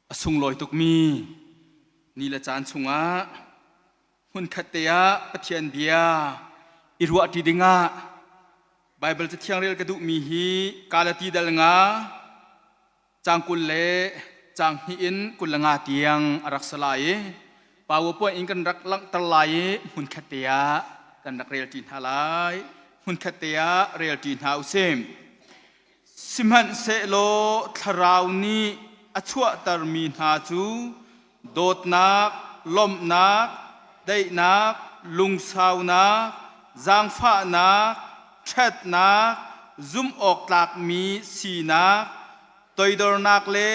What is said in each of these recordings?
A sunglawi tukmi ni le caan chungah hmunkhat te ah Pathian bia i ruahṭi dingah Baibal Cathiang rel ka duhmi hi Galati dal nga caang 20 le caang hnih in 25 tiang a rak si lai i PowerPoint in kan rak langhter lai i hmunkhat te ah kan rak relṭi hna lai. Hmunkhat te ah relṭi hna usih. Sihmanhsehlaw Thlarau nih a chuahtermi hna cu dawtnak, lawmhnak, daihnak, lungsaunak, zaangfahnak, ṭhatnak, zumhawktlakmi sinak, toidornak le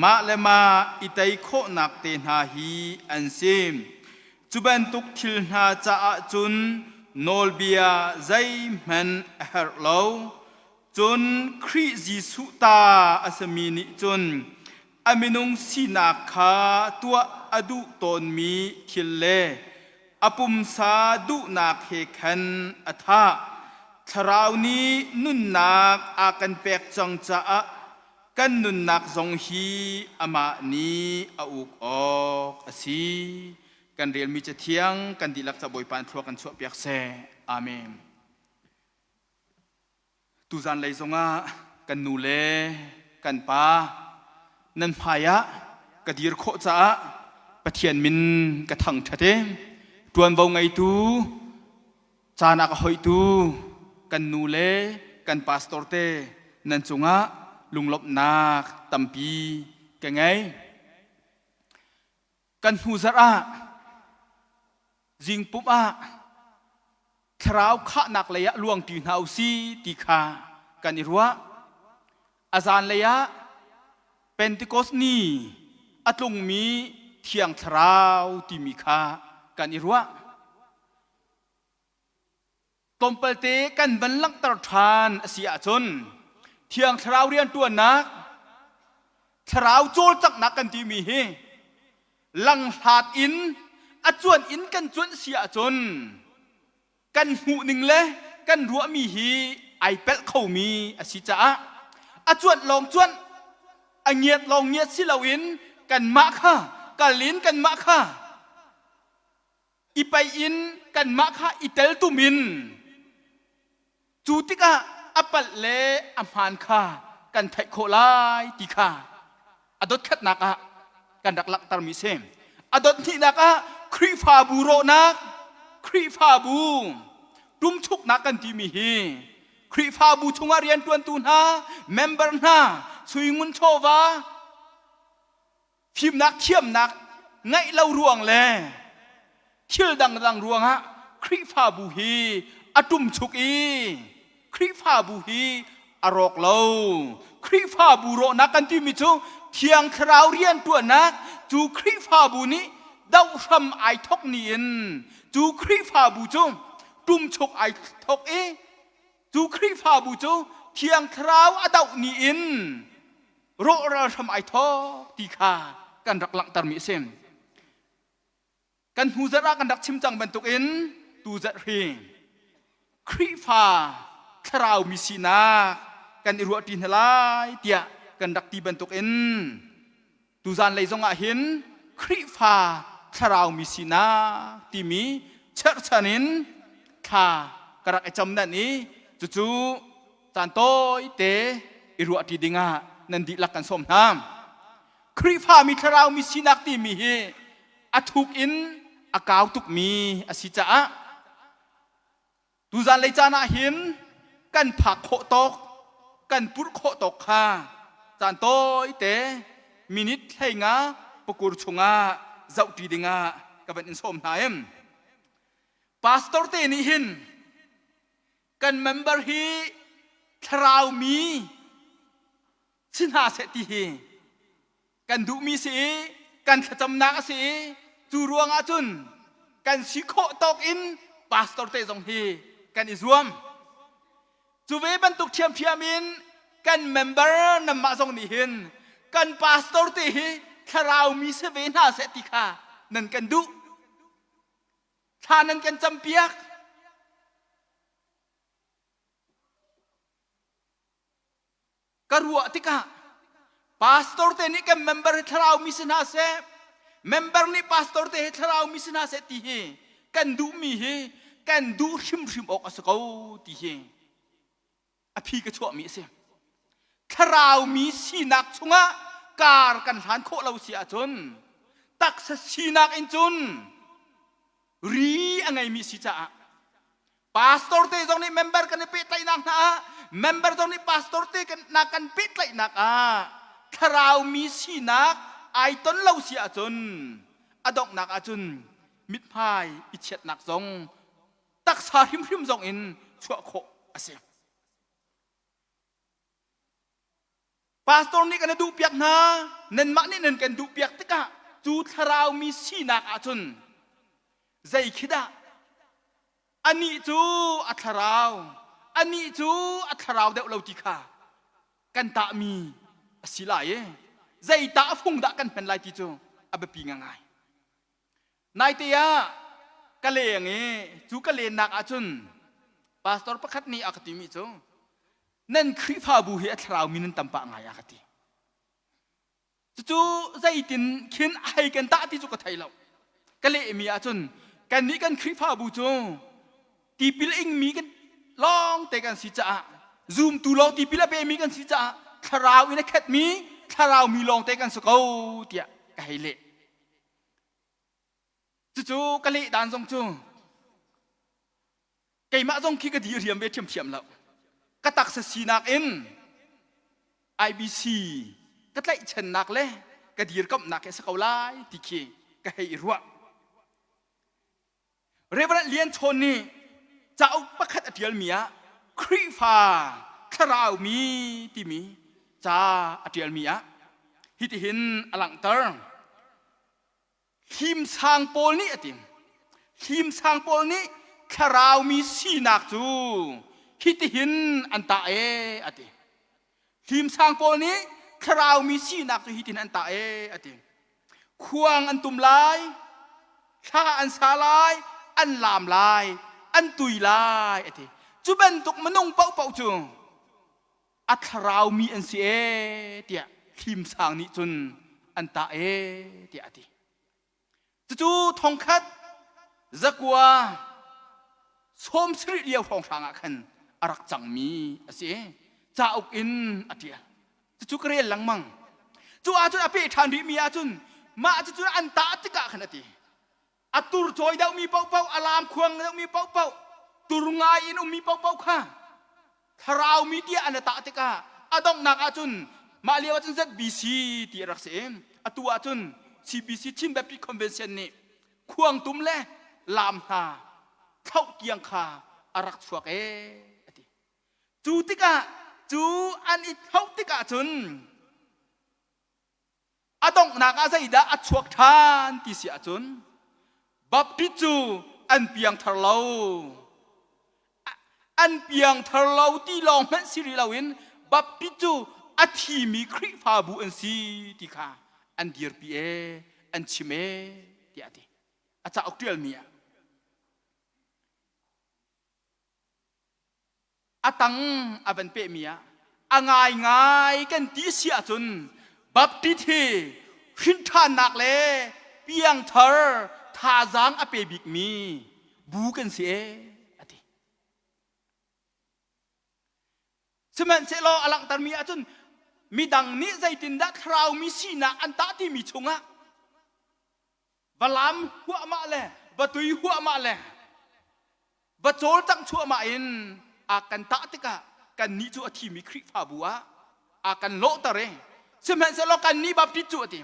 mah le mah i tei khawhnak te hna hi an si. Cu bantuk thil hna caah cun nawlbia zeihmanh a herh lo. Cun Khrih Jesuh ta a simi nih cun a minung sinak kha tuah a duh tawnmi thil le a pumsa duhnak he khan a thah. Thlarau nih nunnak a kan pek cang caah kan nunnak zong hi amah nih a uk awk a si. Kan relmi Cathiang kan dihlak ca Bawipa in thlua kan chuahpiak seh. Amen. Tuzan lei zongah kan nu le kan pa nan hmai ah ka dir khawh caah Pathian min ka thangṭhat i ṭuanvo ngeitu caan ah ka hoihtu kan nu le kan pastor te nan cungah lunglawmhnak tampi ka ngei. Kan hnu zarh ah zingpumh ah thlarau khahnak lei ah luangṭi hna u si ti kha kan i ruah. A zanlei ah Pentecost ni a tlungmi Thiang Thlarau timi kha kan i ruah. Tlawmpalte kan van langhter ṭhan a si ahcun Thiang Thlarau rianṭuannak, Thlarau cawlcanghnak kan timi hi langhlat in a cuanh in kan cuanh si ahcun kan hmuhning le kan ruahmi hi ai pelh khomi a si caah a cuanh lawng cuanh a ngiat lawng ngiat si loin kanmah kha kal in kanmah kha i paih in kanmah kha i teltum in cu tikah a palh le a hmaan kha kan theih khawh lai ti kha a dotkhatnak ah kan rak langhtermi si. A dot hnihnak ah Khrihfabu rawhnak, Khrihfabu ṭumchuknak kan timi hi Khrihfabu chungah rianṭuantu hna, member hna, suingun chawva, fimnak thiamnak ngeih lo ruang le thil dangdang ruangah Khrihfabu hi a ṭumchuk i Khrihfabu hi a rawk lo. Khrihfabu rawhnak kan timi cu Thiang Thlarau rianṭuannak cu Khrihfabu nih doh hram ai thok ni in cu Khrihfabu cu ṭumchuk ai thok i cu Khrihfabu cu Thiang Thlarau a doh ni in rawhral hram ai thawk ti kha kan rak langhtermi a si. Kan hnu zarh ah kan rak chim cang bantukin tu zarh hi Khrihfa thlarau mi sinak kan i ruahṭi hna lai tiah kan rak ti bantukin tuzan lei zong ah hin Khrihfa thlarau mi sinak timi cherhchan in thla ka rak i cam nan i cucu caan tawite i ruahṭi dingah nan dihlak kan sawm hna. Khrihfa mi thlarau mi sinak timi hi a thuk in a kau tukmi a si caah tuzan lei caan ah hin kan phak khawh tawk kan purh khawh tawk kha caan tawite minute 15 pakur chungah zohṭi dingah ka van in sawm hna em. Pastor te nih hin kan member hi thlarau mi si hna seh ti hi kan duhmi si i kan thlacamnak a si i cu ruangah cun kan si khawh tawk in pastor te zong hi kan i zuam. Cu ve bantuk ṭhiamṭhiam in kan member nanmah zong nih hin kan pastor te hi thlarau mi si ve hna seh ti kha nan kan duh. Thla nan kan campiak. Ka ruah tikah. Pastor te nih kan member hi thlarau mi si hna seh, member nih pastor te hi thlarau mi si hna seh ti hi kan duhmi hi kan duh hrimhrim awk a si ko ti hi a phi ka chuahmi a si. Thlarau mi sinak chungah kar kan hlan khawh lo si ahcun taksa sinak in cun ri a ngeimi si caah pastor te zong nih member kan i pehtlaihnak hna ah member zong nih pastor te kan na kan pehtlaihnak ah thlarau mi sinak ai ton lo si ahcun a donghnak ahcun mithmai i chiatnak zong taksa hrimhrim zong in chuah khawh a si. Pastor nih kan i duhpiak hna, nanmah nih nan kan duhpiak tikah cu thlarau mi sinak ahcun zei khi dah anih cu a thlarau, anih cu a thlarau deuh lo ti kha kan tahmi a si lai i zei tah fung dah kan hman lai ti cu a biapi ngangai. Naite ah ka leng i cu ka lennak ahcun pastor pakhat nih a ka timi cu nan Khrihfabu hi a thlarau mi nan tam pah ngai a ka ti. Cucu zeitin khin a hei kan tah ti cu ka thei lo. Ka lehmi ahcun kannih kan Khrihfabu cu tipil ingmi kan lawng te kan si caah zumtu lawng tipil a pemi kan si caah thlarau in a khatmi thlarau mi lawng te kan si ko tiah ka hei leh. Cucu ka leh dan zong cu keimah zong khi ka di riam ve ṭhiamṭhiam lo. Ka taksa sinak in IBC ka tlaihchannak le ka dirkamhnak hi a si ko lai ti khi ka hei i ruah. Reverend Lian Chawn nih cauk pakhat a ṭialmi ah Khrihfa thlarau mi timi ca a ṭialmi ah hitihin a langhter. Hlimsang pawl nih a ti. Hlimsang pawl nih thlarau mi sinak cu hitihin an tah ee a ti. Hlimsang pawl nih thlarau mi sinak cu hitin an tah ee a ti. Khuang an tum lai, thla an sa lai, an laam lai, an tui lai a ti. Cu bantuk minung paohpaoh cu a thlarau mi an si ee tiah hlimsang nih cun an tah ee tiah a ti. Cucu thongkhat zakua 70 lio hrawnghrang ah khan a rak cangmi a si. Cauk in a ṭial. Cucu ka rel lengmang. Cu ahcun a peh ṭhan rihmi ahcun mah cucu an tah tikah khan a ti. A tur cawi deuhmi paohpaoh, a laam khuang deuhmi paohpaoh, tur ngai in ummi paohpaoh kha thlarau mi tiah an tah tikah a donghnak ahcun mah lio ahcun ZBC ti a rak si i atu ahcun CBC Chin Baptist Convention nih khuangtum le laam hna thlauh tiang kha a rak chuak ee a ti. Cu tikah cu an i thlauh tikah cun a donghnak ah zeidah a chuak ṭhan ti si ahcun Baptist cu an piangthar lo. An piangthar lo ti lawng hmanh si rih loin Baptist cu a thimi Khrihfabu an si ti kha an dirpi ee, an chim ee tiah a ti. A cauk ṭialmi ah. A tang a van pehmi ah a ngaingai kan ti si ahcun Baptist hi hrinṭhannak le piangthar thazaang a pe bikmi bu kan si ee a ti. Sihmanhsehlaw a langhtermi ahcun midang nih zeitindah thlarau mi sinak an tah timi chungah va lam huahmah le va tui huahmah le va cawlcangh chuahmah in a kan tah tikah kannih cu a thimi Khrihfabu ah a kan lawhter i sihmanhsehlaw kannih Baptist cu a ti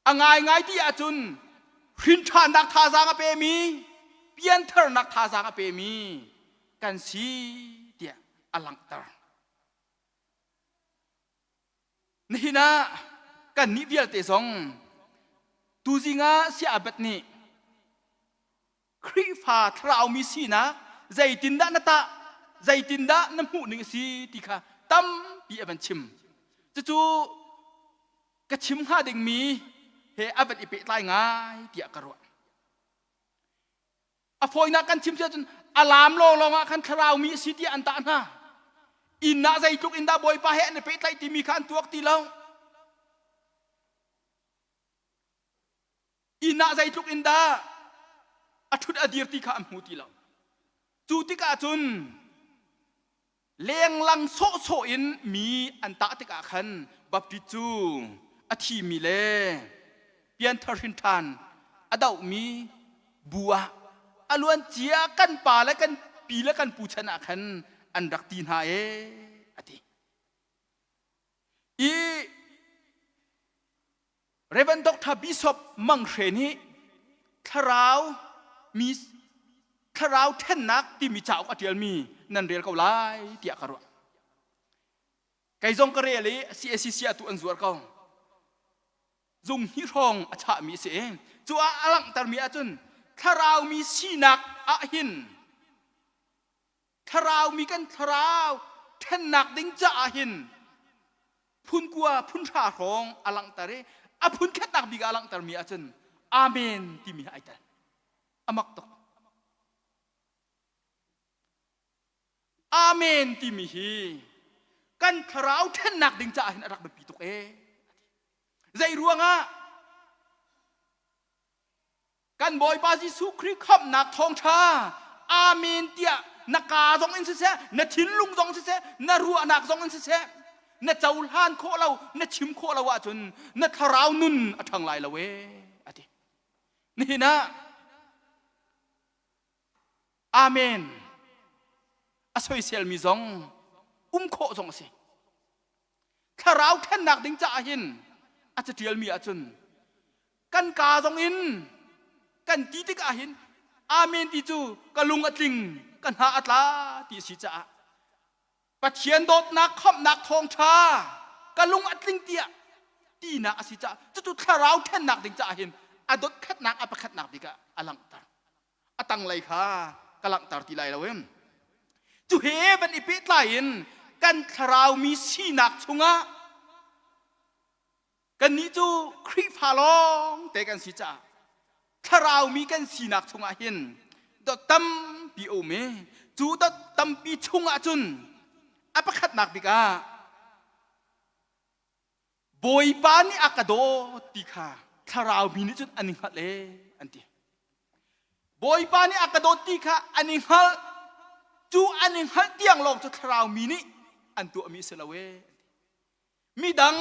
a ngaingai ti ahcun hrinṭhannak thazaang a pemi piantharnak thazaang a pemi kan si tiah a langhter. Nihin ah kannih vialte zong tuzing ah Siabet nih Khrihfa thlaraumi sinak zeitindah na tah, zeitindah na hmuh ning a si ti kha tampi a van chim. Cucu ka chim hnga dingmi he a van i pehtlai ngai tiah ka ruah. A fawinak kan chim si ahcun a laam lawnglawng ah khan thlarau mi a si tiah an tah hna. Inn ah zeitluk in dah Bawipa he an i pehtlaih timi kha an tuak ti lo. Inn ah zeitluk in dah a ṭhut a dir ti kha an hmu ti lo. Cu tikah cun lenglang sawhsawh in mi an tah tikah khan Baptist cu a thimi le pianthar hrin ṭhan a dohmi bu ah a luancia kan pa le kan pi le kan pu chan ah khan an rak ti hna ee a ti. I Reverend Dr. Bishop Mang Hre nih thlarau mi thlarau ṭhennak timi cauk a ṭialmi nan rel ko lai tiah ka ruah. Kei zong ka rel i CACC ah tu an zuar ko. Zung hnih hrawng a chahmi a si i cu ah a langhtermi ahcun thlarau mi sinak ah hin thlarau mi kan thlarau ṭhennak ding caah hin phun kua phun hra hrawng a langhter i a phun khatnak bik ah a langhtermi ahcun amen timi ai tel. A mak tuk. Amen timi hi kan thlarau ṭhennak ding caah hin a rak biapi tuk ee. Zei ruangah Kan Bawipa Jesuh Khrih khamhnak thawngṭha Amen tiah na kaa zong in siseh, na thinlung zong siseh, na ruahnak zong in siseh, na cohlan khawh lo, na chim khawh lo ahcun na thlarau nun a ṭhang lai lo ee, a ti. Nihin ah Amen a soiselmi zong um khawh zong a si. Thlarau ṭhennak ding caah hin a caṭialmi ahcun kan kaa zong in kan ti tikah hin amen ti cu ka lung a tling ka hna a tla ti a si caah Pathian dawtnak khamhnak thawngṭha ka lung a tling tiah tinak a si caah cucu thlarau ṭhennak ding caah hin a dot khatnak a pakhatnak bik ah a langhter a tanglei kha ka langhter ti lai lo em cu he van i pehtlai in kan thlarau mi sinak chungah Kannih cu Khrihfa lawng te kan si caah thlarau mi kan sinak chungah hin dot tampi a um i cu dot tampi chungah cun a pakhatnak bik ah Bawipa nih a ka dawt ti kha thlarau mi nih cun an i hngalh ee an ti. Bawipa nih a ka dawt ti kha an i hngalh. Cu an i hngalh tiang lawng cu thlarau mi nih an tuahmi a si lo ee. Midang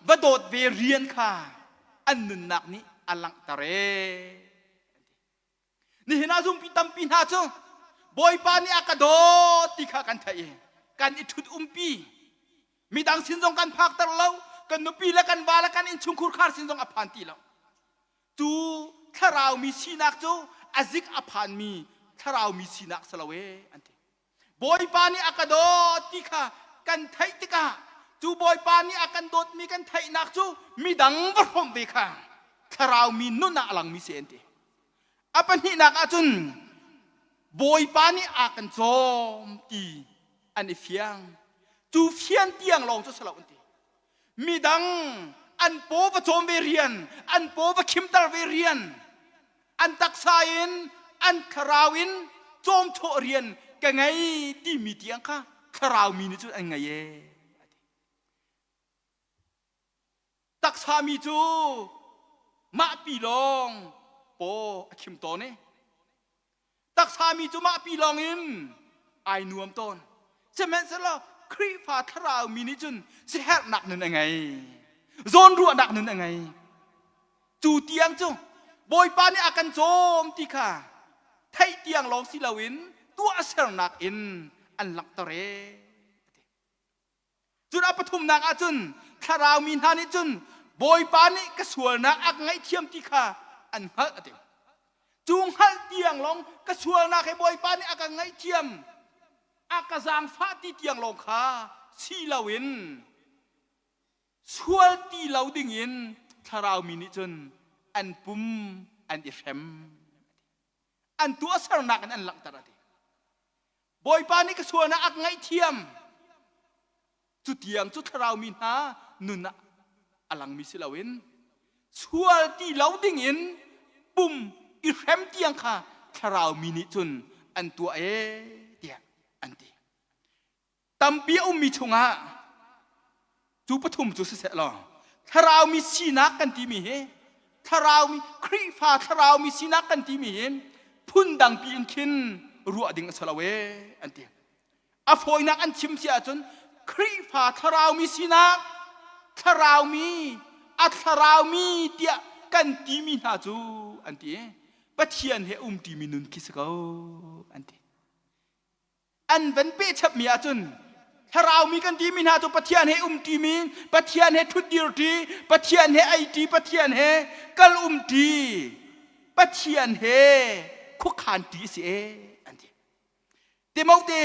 va dawt ve rian kha an nunnak nih a langhter ee. Nihin ah zumpi tampi hna cu Bawipa nih a ka dawt ti kha kan theih i kan i ṭhut umpi. Midang sin zong kan phakter lo, kan nupi le kan va le kan innchungkhur khar sin zong a phan ti lo. Cu thlarau mi sinak cu a zik a phanmi thlarau mi sinak si lo ee an ti. Bawipa nih a ka dawt ti kha kan theih tikah cu Bawipa nih a kan dawtmi kan theihnak cu midang va hrawmh ve kha thlarau mi nun ah a langmi si an ti. A pahnihnak ahcun Bawipa nih a kan cawm ti an i fiang. Cu fian tiang lawng cu si lo an ti. Midang an paw va cawm ve rian, an paw va khimter ve rian, an taksa in an thlarau in cawmchawh rian ka ngei timi tiang kha thlarau mi nih cun an ngei ee taksa mi cu mah pi lawng paw a khim tawn i Taksa mi cu mah pi lawng in ai nuam tawn. Sihmanhsehlaw Khrihfa thlarau mi nih cun siherhnak nun a ngei. Zawnruahnak nun a ngei. Cu tiang cu Bawipa nih a kan cawm ti kha theih tiang lawng si loin tuahsernak in an langhter ee. Cun a pathumnak ah cun thlarau mi hna nih cun Bawipa nih ka sualnak a ka ngaihthiam ti kha an hngalh a ti. Cu hngalh tiang lawng ka sualnak hi Bawipa nih a ka ngaihthiam, a ka zaangfah ti tiang lawng kha si loin sual ti lo dingin thlarau mi nih cun an pum an i hrem. An tuahsernak in an langhter a ti. Bawipa nih ka sualnak a ka ngaihthiam. Cu tiang cu thlarau mi hna nun ah a langmi si loin sual ti lo dingin pum i hrem tiang kha thlarau mi nih cun an tuah ee tiah an ti. Tampi a ummi chungah cu pathum cu siseh law thlarau mi sinak kan timi hi thlarau mi Khrihfa thlarau mi sinak kan timi hi phundang pi in khin ruah ding a si lo ee an ti. A fawinak an chim si ahcun Khrihfa thlarau mi sinak thlarau mi a thlarau mi tiah kan timi hna cu an ti i Pathian he umṭimi nun khi si ko an ti. An van pehchapmi ahcun thlarau mi kan timi hna cu Pathian he umṭimi, Pathian he ṭhutdirṭi, Pathian he eiṭi, Pathian he kal umṭi, Pathian he khuakhanṭi a si ee an ti. Timote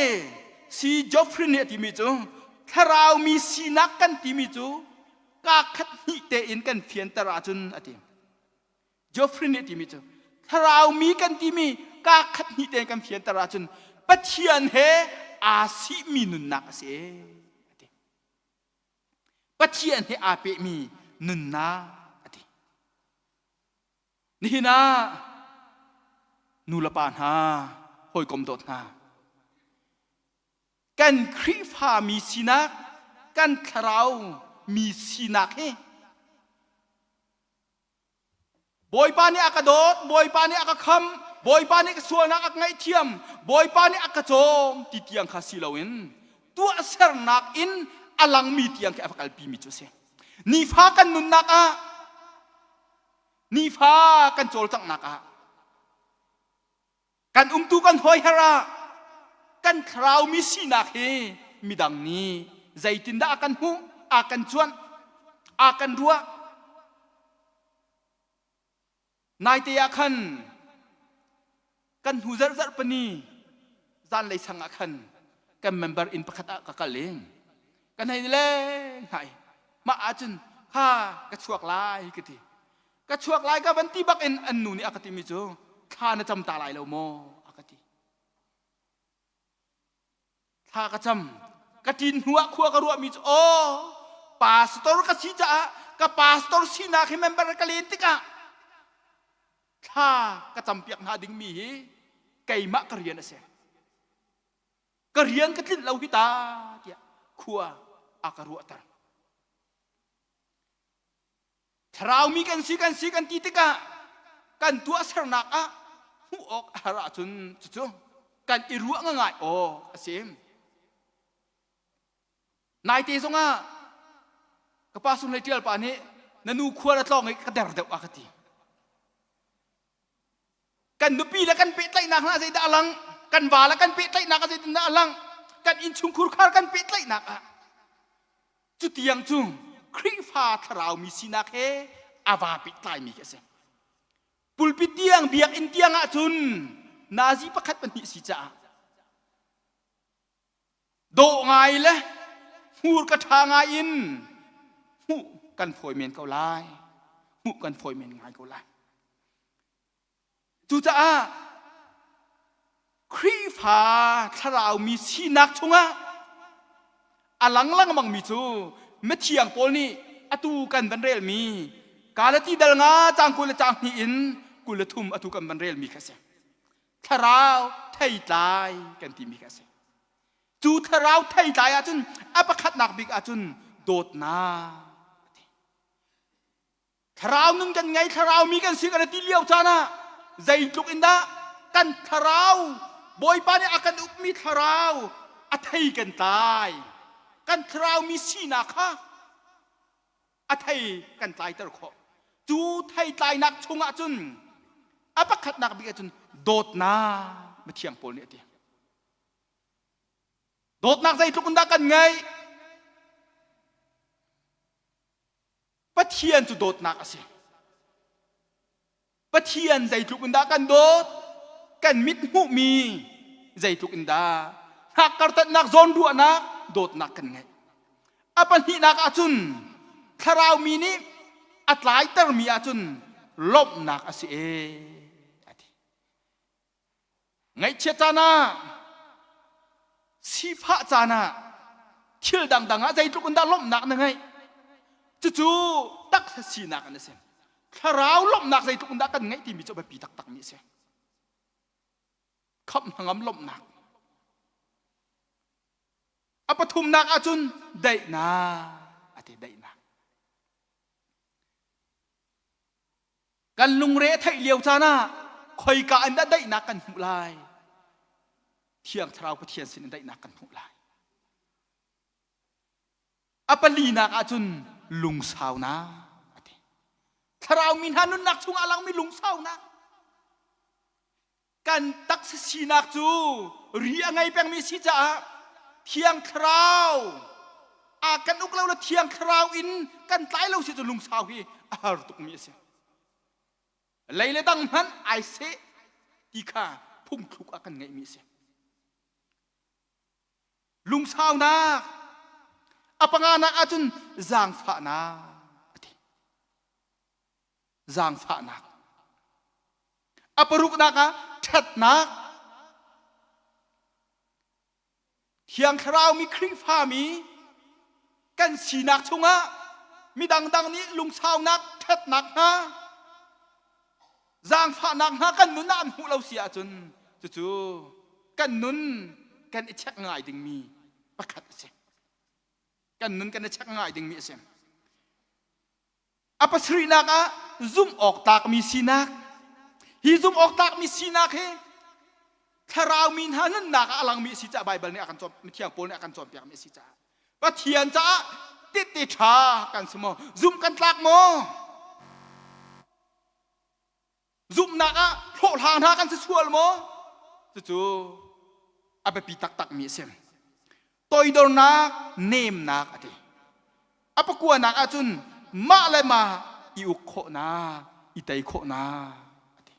si Geoffrey nih a timi cu thlarau mi sinak kan timi cu kaa khat hnih tein kan fianter ahcun a ti. Geoffrey nih a timi cu thlarau mi kan timi kaa khat hnih tein kan fianter ahcun Pathian he aa sihmi nunnak a si a ti. Pathian he aa pehmi nunnak a ti. Nihin ah nu le pa hna, hawikom dawt hna, kan Khrihfa mi sinak, kan thlarau mi sinak hi Bawipa nih a ka dawt, Bawipa nih a ka kham, Bawipa nih ka sualnak a ka ngaihthiam, Bawipa nih a ka cawm ti tiang kha si loin tuahsernak in a langmi tiang khi a va kalpimi cu a si. Nifa kan nunnak ah, nifa kan cawlcanghnak ah, kan umtu kan hawiher ah kan thlarau mi sinak hi midang nih zeitindah a kan hmuh, a kan cuanh, a kan ruah. Naite ah khan kan hnu zarhzarh pani zanlei sang ah khan kan member inn pakhat ah ka kal i kan hei le hnai mah ahcun ha ka chuak lai ka ti ka chuak lai ka van ti bak in an nu nih a ka timi cu thla na cam ta lai lo maw a ka ti Thla ka cam. Ka ṭin hnu ah khua ka ruahmi cu aw pastor ka si caah ka pastor sinak hi member ka len tikah thla ka campiak hna dingmi hi keimah ka rian a si. Ka rian ka tlinh lo hi ta tiah khua a ka ruahter. Thlarau mi kan si kan si kan ti tikah kan tuahsernak ah hmuh awk a har ahcun cucu kan i ruah ngai awk a si. Naite zongah ka pa sung hlei ṭial pa nih na nu khua na tlawng i ka der deuh a ka ti. Kan nupi le kan pehtlaihnak hna zeidah a lang? Kan va le kan pehtlaihnak ah zeitindah a lang? Kan innchungkhur khar kan pehtlaihnak ah Cutiang cu Khrihfa thlarau mi sinak he a vaa pehtlaimi khi a si. Pulpit tiang biakinn tiang ahcun nazi pakhat pahnih si caah dawh ngai le hmurka ṭha ngai in hmuh kan fawi men ko lai. Hmuh kan fawi men ngai ko lai. Cucaah Khrihfa thlarau mi sinak chungah a lang lengmangmi cu mithiang Paul nih atu kan van relmi Galati dal nga caang 20 le caang hnih in 23 atu kan van relmi kha a si. Thlarau theitlai kan timi kha a si. Cu thlarau theitlai ahcun a pakhatnak bik ahcun dawtnak a ti. Thlarau nun kan ngei, thlarau mi kan si kan ti lio caan ah zeitluk in dah kan thlarau Bawipa nih a kan ukmi thlarau a thei kan tlai. Kan thlarau mi sinak kha a thei kan tlaiter khawh. Cu thei tlainak chungah cun a pakhatnak bik ahcun dawtnak mithiang Paul nih a ti. Dawtnak zeitluk in dah kan ngeih? Pathian cu dawtnak a si. Pathian zeitluk in dah kan dawt? Kan mit hmuhmi zeitluk in dah hngakkartatnak zawnruahnak dawtnak kan ngeih. A pahnihnak ahcun thlarau mi nih a tlaitermi ahcun lawmhnak a si ee a ti. Ngaihchiat caan ah, sifah caan ah, thil dangdang ah zeitluk in dah lawmhnak na ngeih? Cucu taksa sinak in a si. Thlarau lawmhnak zeitluk in dah kan ngeih timi cu a biapi taktakmi a si. Khamh hnangam lawmhnak. A pathumnak ahcun daihnak a ti daihnak. Kan lungre a theih lio caan ah khoika in dah daihnak kan hmuh lai? Thiang Thlarau Pathian sin in daihnak kan hmuh lai. A palinak ahcun lungsaunak a ti. Thlarau mi hna nunnak chungah a langmi lungsaunak. Kan taksa sinak cu ri a ngei pengmi si caah Thiang Thlarau a kan uk lo le Thiang Thlarau in kan tlai lo si cu lungsau hi a har tukmi a si. Lei le dang hmanh ai seh ti kha phungthluk ah kan ngeihmi a si. Lungsaunak a panganak ahcun zaangfahnak a ti. Zaangfahnak. A paruknak ah ṭhatnak. Thiang Thlarau mi Khrihfa mi kan sinak chungah midang dang nih lungsaunak ṭhatnak hna zaangfahnak hna kan nun ah an hmuh lo si ahcun cucu kan nun kan i check ngai dingmi pakhat a si. Kan nun kan i check ngai dingmi a si. A pasarihnak ah zumh awk tlakmi sinak. Hi zumh awk tlakmi sinak hi thlarau mi hna nunnak ah a langmi a si caah Baibal nih a kan cawn mithiang Paul nih a kan cawnpiakmi a si caah Pathian caah tehte ṭha kan si maw? Zumh kan tlak maw? Zumhnak ah hlawhhlang hna kan si sual maw? Cucu a biapi taktakmi a si. Toidornak, nemnak a ti. A pakuanak ahcun mah le mah i uk khawhnak, i tei khawhnak a ti.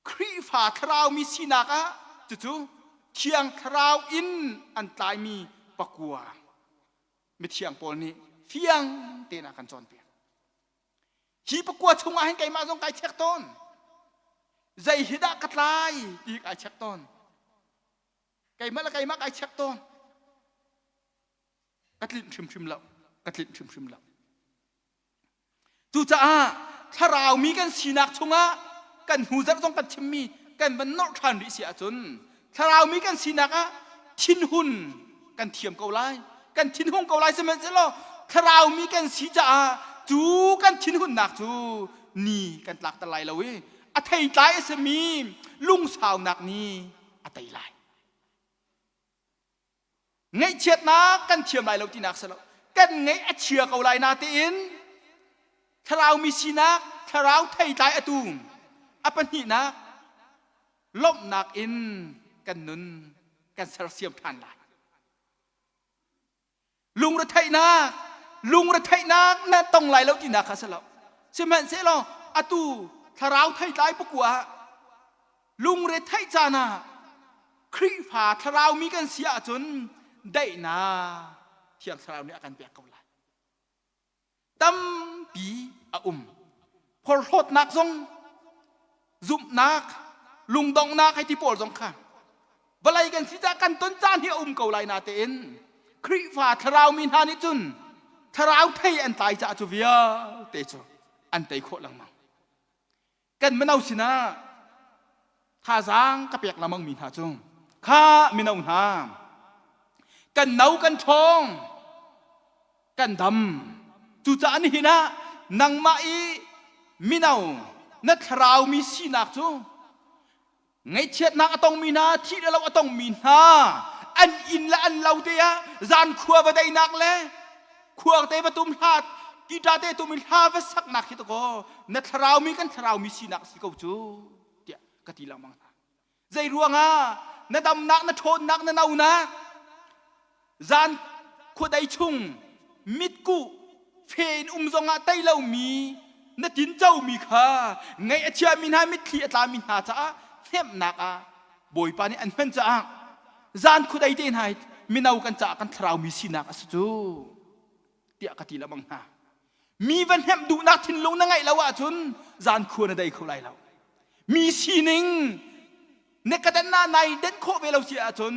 Khrihfa thlarau mi sinak ah cucu Thiang Thlarau in an tlaimi pakua mithiang Paul nih fiang tein a kan cawnpiak. Hi pakua chungah hin keimah zong kai check tawn. Zei hi dah ka tlai ti kai check tawn. Keimah le keimah kai check tawn. Ka tlinh hrimhrim lo. Ka tlinh hrimhrim lo. Cucaah thlarau mi kan sinak chungah kan hnu zarh zong kan chimmi kan van nolh ṭhan rih si ahcun thlarau mi kan sinak ah thinhun kan thiam ko lai kan thinhung ko lai sihmanhsehlaw thlarau mi kan si caah cu kan thinhunnak cu ni kan tlakter lai lo i a theitlai a simi lungsaunak nih a tei lai ngaihchiatnak kan thiam lai lo tinak si lo kan ngaih a chia ko lai natein thlarau mi sinak thlarau theitlai a tum a pahnihnak lawmhnak in kan nun kan sersiam ṭhan lai Lungretheihnak, lungretheihnak na tong lai lo tinak kha si lo. Sihmanhsehlaw atu thlarau theitlai pakua ah lungretheih caan ah Khrihfa thlarau mi kan si ahcun daihnak Thiang Thlarau nih a kan pek ko lai. Tampi a um. Phorhlawtnak zong, zumhnak, lungdonghnak hei ti pawl zong kha vawlei kan si caah kan ton caan hi a um ko lai natein Khrihfa thlarau mi hna nih cun thlarau thei an tlai caah cu vialte cu an tei khawh lengmang. Kan mino sinah thazaang ka pek lengmang mi hna cu kha mino hna kan no kan ṭhawng kan dam cucaah nihin ah nangmah i mino na thlarau mi sinak cu Ngaihchiatnak a tongmi hna, thih le lo a tongmi hna, an inn le an lo te ah zan khua va deinak le khuang te va tum hla guitar te tum in hla va saknak hi takaw na thlarau mi kan thlarau mi sinak si ko cu tiah ka ti lengmang hna. Zei ruangah na damnak na ṭhawnnak na nonak Zan khuadei chung mitkuh fe in um zongah tei lomi na tincomi kha ngaih a chiami hna mitthli a tlami hna caah hnemhnak ah Bawipa nih an hman caah zan khuadei te hna hi mino kan caah kan thlarau mi sinak a si cu tiah ka ti lengmang hna. Mi va hnemh duhnak thinlung na ngeih lo ahcun zan khua na dei kho lai lo. Mi sining na ka den na nai den khawh ve lo si ahcun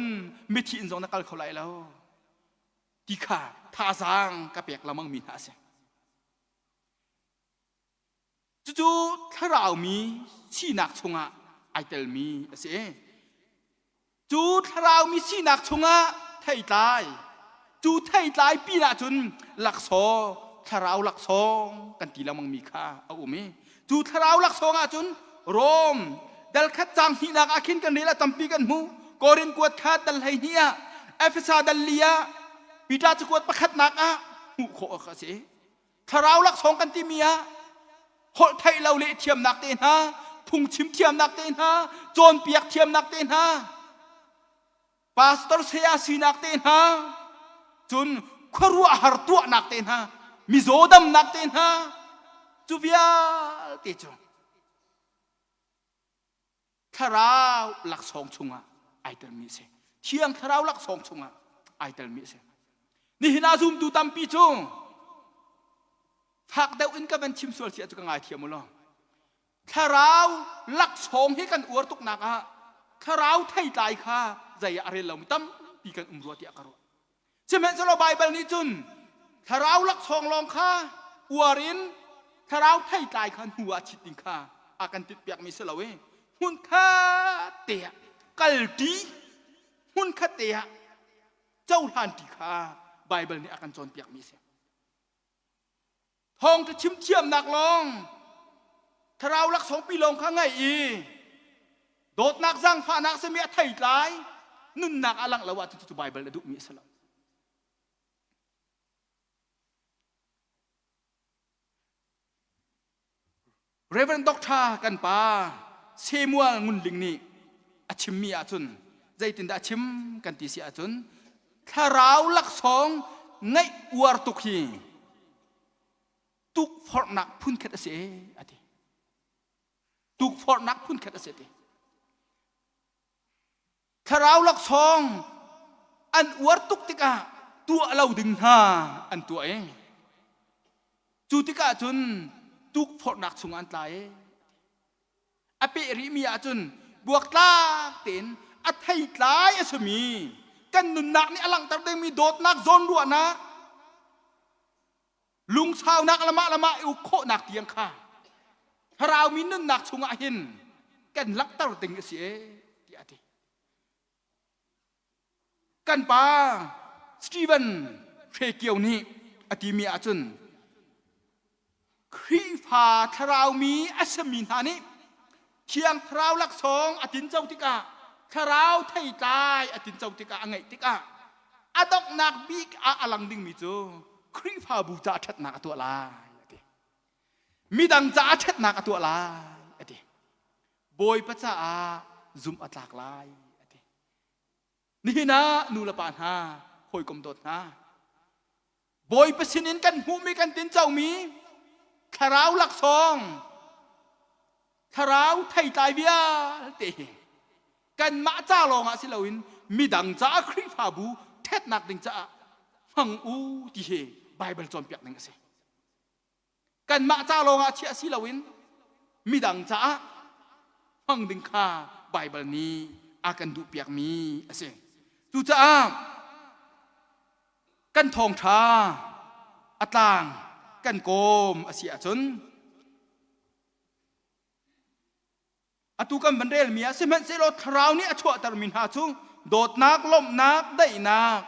mithi in zong na kal kho lai lo ti kha thazaang ka pek lengmang mi hna a si. Cucu thlarau mi sinak chungah ai telmi a si. Cu thlarau mi sinak chungah thei. Theitlai. Cu theitlai pin ahcun laksawng, thlarau laksawng kan ti lengmang mi kha a um i cu thlarau laksawng ahcun Rom dal khat caang hnihnak ah khin kan rel ah tampi kan hmu. Korin kuat kha dal 12 ah, Efesa dal li ah, Peter cakuat pakhatnak ah hmuh khawh a si. Thlarau laksawng kan timi ah holh theih lo leh thiamnak te hna, phungchim thiamnak te hna, cawnpiak thiamnak te hna, pastor saya sinak te hna, cun khuaruahhar tuahnak te hna, mizaw damnak te hna, cu vialte cu thlarau laksawng chungah ai telmi a si. Thiang thlarau laksawng chungah ai telmi a si. Nihin ah zumtu tampi cu fak deuh in ka van chim sual si ah cu ka ngaithiam u law thlarau laksawng hi kan uar tuknak ah thlarau theitlai kha zei ah a rel lomi tampi kan um rua tiah ka ruah. Sihmanhsehlaw Baibal nih cun thlarau laksawng lawng kha uar in thlarau theitlai kha hnu ah chit ding kha a kan tinhpiakmi si lo i hmunkhat te ah kalṭi hmunkhat te ah cohlanṭi kha Baibal nih a kan cawnpiakmi a si. Thawngṭha chim thiamnak lawng thlarau laksawngpi lawng kha ngaih i dawtnak zaangfahnak simi a theitlai nunnak a langh lo ahcun cucu Baibal a duhmi a si lo. Reverend Doctor kan pa Samuel Ngun Ling nih a chimmi ahcun zeitindah a chim kan ti si ahcun thlarau laksawng ngaih uar tuk hi tukforhnak phunkhat a si a ti. Tukforhnak phunkhat a si a ti. Thlarau laksawng an uar tuk tikah tuah lo ding hna an tuah i cu tikah cun tukforhnak chungah an tla i a peh rihmi ahcun buaktlak tein a theitlai a simi kan nunnak nih a langhter dingmi dawtnak zawnruahnak lungsaunak le mah le mah i uk khawhnak tiang kha thlarau mi nunnak chungah hin kan langhter ding a si e tiah a ti. Kan pa Stephen Hre Kio nih a timi ahcun Khrihfa thlarau mi a simi hna nih Thiang Thlarau laksawng a tinco tikah thlarau theitlai a tinco tikah a ngeih tikah a donghnak bik ah a lang dingmi cu Khrihfabu caah ṭhatnak a tuah lai a ti. Midang caah ṭhatnak a tuah lai a ti. Bawipa caah zumh a tlak lai a ti. Nihin ah nu le pa hna, hawikom dawt hna, Bawipa sinin kan hmuhmi kan tincomi thlarau laksawng, thlarau theitlai vialte hi kanmah ca lawngah si loin midang caah Khrihfabu ṭhatnak ding caah hmang u ti hi Baibal cawnpiak ning a si. Kanmah ca lawngah chiah si loin midang caah hmang ding kha Baibal nih a kan duhpiakmi a si. Cucaah kan thawngṭha a tlang kan kawm a si ahcun atu kan van relmi ah sihmanhsehlaw thlarau nih a chuahtermi hna cu dawtnak, lawmhnak, daihnak,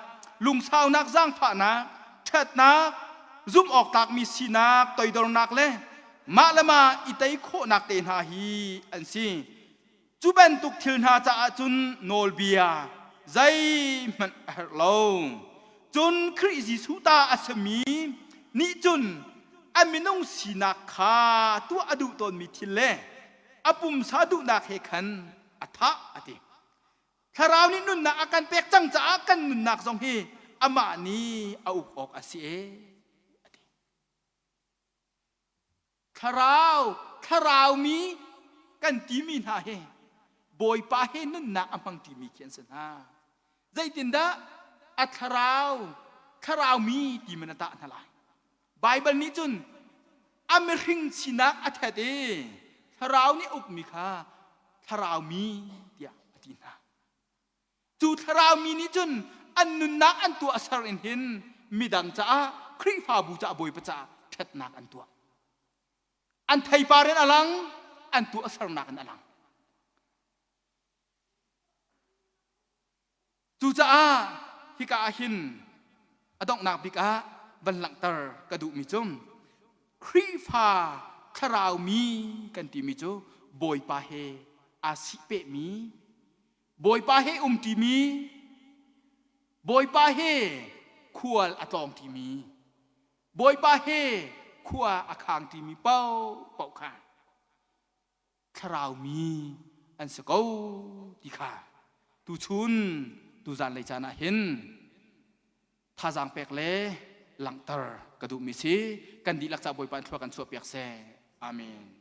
lungsaunak, zaangfahnak, ṭhatnak, zumh awk tlakmi sinak, toidornak le mah le mah i tei khawhnak te hna hi an si. Cu bantuk thil hna caah cun nawlbia zeihmanh a herh lo. Cun Khrih Jesuh ta a simi nih cun a minung sinak kha tuah a duh tawnmi thil le a pumsa duhnak he khan a thah a ti. Thlarau nih nunnak a kan pek cang caah kan nunnak zong hi amah nih a uk awk a si e a ti. Thlarau, thlarau mi kan timi hna hi Bawipa he nunnak a hmang ṭimi khi an si hna. Zeitindah a thlarau, thlarau mi ti man a tah hna lai. Baibal nih cun a mihring sinak a thet i thlarau nih ukmi kha thlarau mi tiah a ti hna. Cu thlarau mi nih cun an nunnak an tuahser in hin midang caah Khrihfabu caah Bawipa caah ṭhatnak an tuah. An theipar in a lang, an tuahsernak in a lang. Cucaah Hika ah hin a donghnak bik ah van langhter ka duhmi cu Khrihfa thlarau mi kan timi cu Bawipa he aa sihpehmi, Bawipa he umṭimi, Bawipa he khual a tlawngṭimi, Bawipa he khua a khangṭimi paohpaoh kha thlarau mi an si ko ti kha tuchun tuzan lei caan ah hin thazaang pek le langhter ka duhmi si. Kan dihlak ca Bawipa in thlua kan chuah piak seh. Amen.